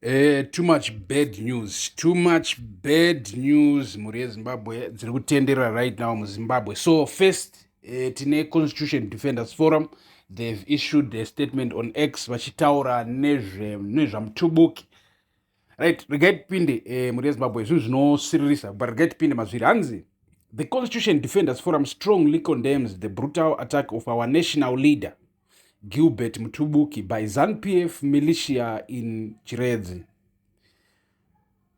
Too much bad news, too much bad news, mhuri yeZimbabwe, dziri kutenderera right now muZimbabwe. So first, tine Constitution Defenders Forum. They've issued a statement on X vachitaura nezvaMutubuki. Right, regai tipinde, mhuri yeZimbabwe, zvinhu zvinosiririsa, but regai tipinde mazviri. Hanzi, "The Constitution Defenders Forum strongly condemns the brutal attack of our national leader, Gilbert Mutubuki, by ZANU-PF militia in Chiredzi.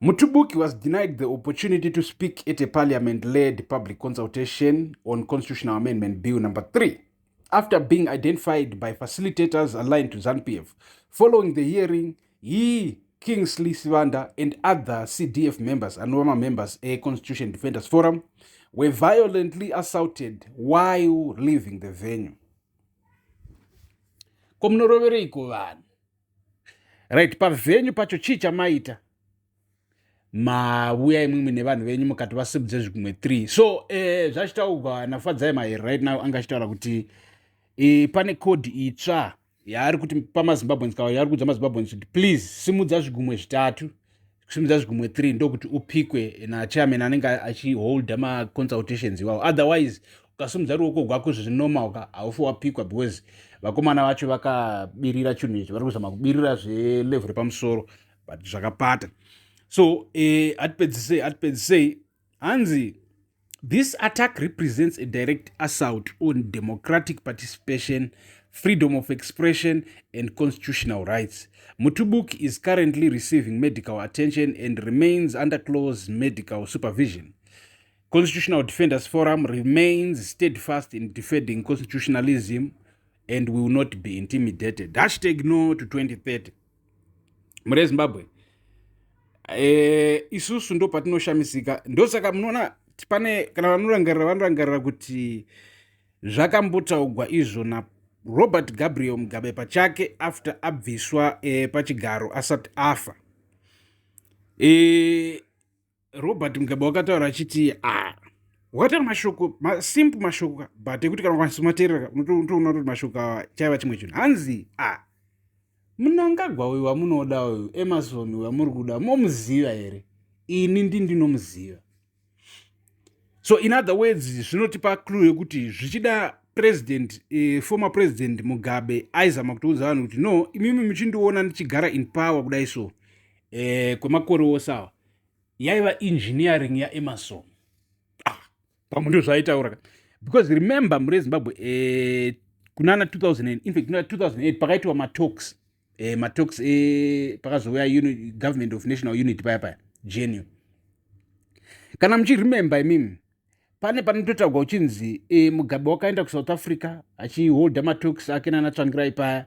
Mutubuki was denied the opportunity to speak at a parliament-led public consultation on Constitutional Amendment Bill number 3 after being identified by facilitators aligned to ZANU-PF. Following the hearing, he, Kingsley Sivanda, and other CDF members, anova members a Constitution Defenders Forum, were violently assaulted while leaving the venue." Ko munorovereiko vanhu? Right, pavenue pacho chii chamaita? Mauya imwimwi nevanhu venyu mukati vasimudze zvigumwe 3. So zvachitaurwa naFadzai Mahere right now, anga achitaura kuti pane code itsva yaari kuti pamaZimbabweans, kawa yaari kuudza maZimbabweans kuti please simudza zvigumwe zvitatu, kusimudza zvigumwe 3 ndokuti upikwe nachairman anenge achiholda maconsultations iwawo. Otherwise ukasimudza ruoko rwako zvinonormal ka, haufi wapikwa, because vakomana vacho vakabirira chinhu ichi, vari kuzama kubirira zvelevel repamusoro, but zvakapata. So hatipedzisei, hatipedzisei. Hanzi, "This attack represents a direct assault on democratic participation, freedom of expression and constitutional rights. Mutubuki is currently receiving medical attention and remains under close medical supervision. Constitutional Defenders Forum remains steadfast in defending constitutionalism and will not be intimidated. #NoTo2030." Mhuri yeZimbabwe, isusu ndo patinoshamisika. Ndosaka munoona pane kana vanorangarira, vanorangarira kuti zvakambotaugwa izvo naRobert Gabriel Mugabe pachake after abviswa pachigaro asati afa. Robert Mugabe wakataura achiti, a wakataura mashoko masimple, mashoko but ekuti kana ukwanisa kumateerera unotoona kuti mashoko awa chaiva chimwe chinhu. Hanzi, a Munangagwa uyu wamunoda uyu, Emmerson wamuri kuda, momuziva here? Ini ndinomuziva. So in other words, zvinotipa clue yekuti zvichida president, former President Mugabe aizama kutoudza vanhu kuti no, imimi muchindiona ndichigara in power kudai so kwemakore ose awa, yaiva engineering yaEmmerson. Ah, pamwe ndo zvaaitaura, because remember, mhuri yeZimbabwe, kunana 2000, in fact kuna 2008 pakaitwa matalks, matalks pakazouya Government of National Unity paya paya, GNU. Kana muchiremember imimi, pane panototaurwa uchinzi Mugabe wakaenda kuSouth Africa achiholda matalks ake nana Tsvangirai paya,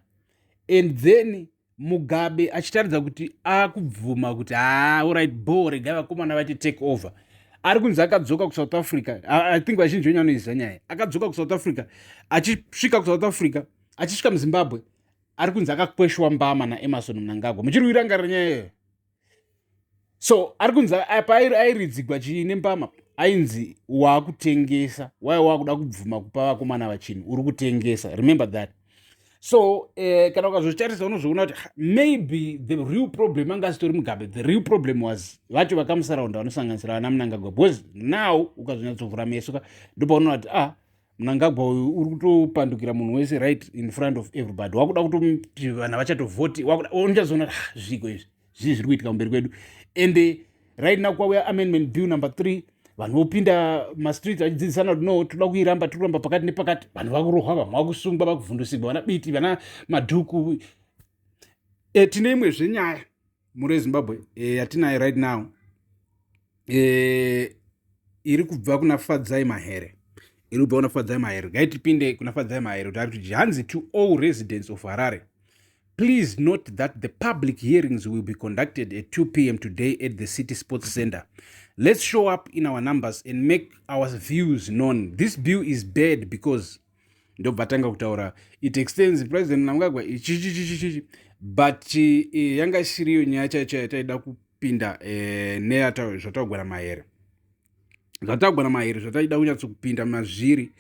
and then Mugabe achitaridza kuti akubvuma kuti ha, alright, bo regai vakomana vaiti take over. Ari kunzi akadzoka kuSouth Africa. I think vazhinji venyu vanoiziva nyaya. Akadzoka kuSouth Africa, achisvika kuSouth Africa, achisvika muZimbabwe, ari kunzi akakweshwa mbama naEmmerson Mnangagwa. Muchiri kuirangarira nyaya iyoyo? So ari kunzi apa airidzigwa chii nembama, ainzi waakutengesa, waiva wakuda kubvuma kupa vakomana vachinhu, uri kutengesa. Remember that. So kana ukazozvitarisa unozoona kuti maybe the real problem anga asitori Mugabe. The real problem was vacho vakamusaraunda, vanosanganisira vana Munangagwa, because now ukazonyatsovhura meso ka, ndopaunoona kuti ah, Munangagwa uyu uri kutopandukira munhu wese right in front of everybody. Wakuda kutoti vanhu vachatovhoti, unochazoona kuti ah, zviko izvi, zvii zviri kuitika kumberi kwedu? And right now kwauya Amendment Bill number 3, vanhu vopinda mastreets vachidzidzisana kuti no, toda kuiramba, tiri kuramba pakati nepakati. Vanhu vakurohwa, vamwe vakusungwa, vakuvhundusigwa, vana Biti, vana Madhuku. Tine imwe zvenyaya, mhuri yeZimbabwe, yatinayo right now, iri kubva kuna Fadzai Mahere, iri kubva kuna Fadzai Mahere. Ngaitipinde kuna Fadzai Mahere kuti ari kuti, hanzi, "To all residents of Harare, please note that the public hearings will be conducted at 2 p.m. today at the City Sports Center. Let's show up in our numbers and make our views known. This bill is bad because," ndobva tanga kutaura, "it extends President Mnangagwa," ichichichichichi. But yanga isiriyo nyaya chaiyo chaiyo taida kupinda neyazvataugwa naMahere. Zvataugwa naMahere zvataida kunyatsokupinda mazviri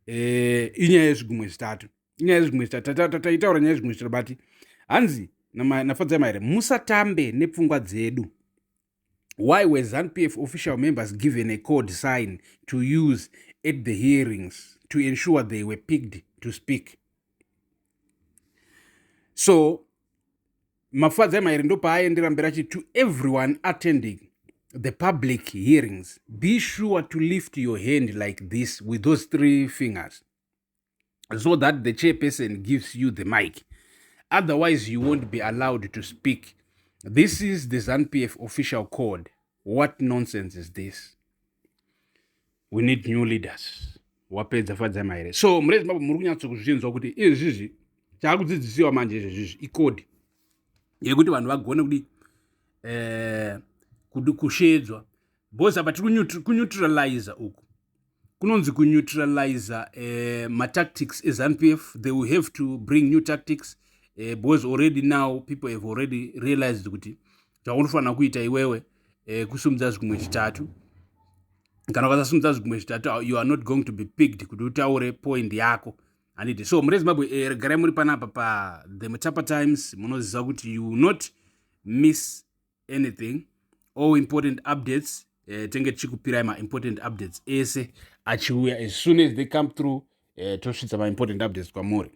inyaya yezvigumwe zvitatu, inyaya yezvigumwe zvitatu. Taitaura nyaya yezvigumwe zvitatu, but hanzi naFadzai Mahere, musatambe nepfungwa dzedu. Why were ZANU-PF official members given a code sign to use at the hearings to ensure they were picked to speak? So Mafadzai Mahere ndopaaendera mberi achiti, "To everyone attending the public hearings, be sure to lift your hand like this with those three fingers so that the chairperson gives you the mic. Otherwise you won't be allowed to speak. This is the ZANU-PF official code. What nonsense is this? We need new leaders." Wapedza Fadzai Mahere. So mure Zimbabwe, muri kunyatsokuzvinzwa kuti izvizvi chaakudzidzisiwa manje izvezvizvi icode yekuti vanhu vagone kudi kushedzwa, because apa tiri kuneutralize. Uku kunonzi kuneutralize matactics eZANU-PF. They will have to bring new tactics because already now people have already realized kuti zvaunofanira kuita iwewe kusumudza zvigumwe zvitatu. Kana ukasasumudza zvigumwe zvitatu, you are not going to be picked kuti utaure point yako, handiti? So mure Zimbabwe, regarai muri panapa pa The Mutapa Times. Munoziva kuti you will not miss anything. All important updates, tenge tichikupirai maimportant updates ese achiuya. As soon as they come through, tosvitsa maimportant updates kwamuri.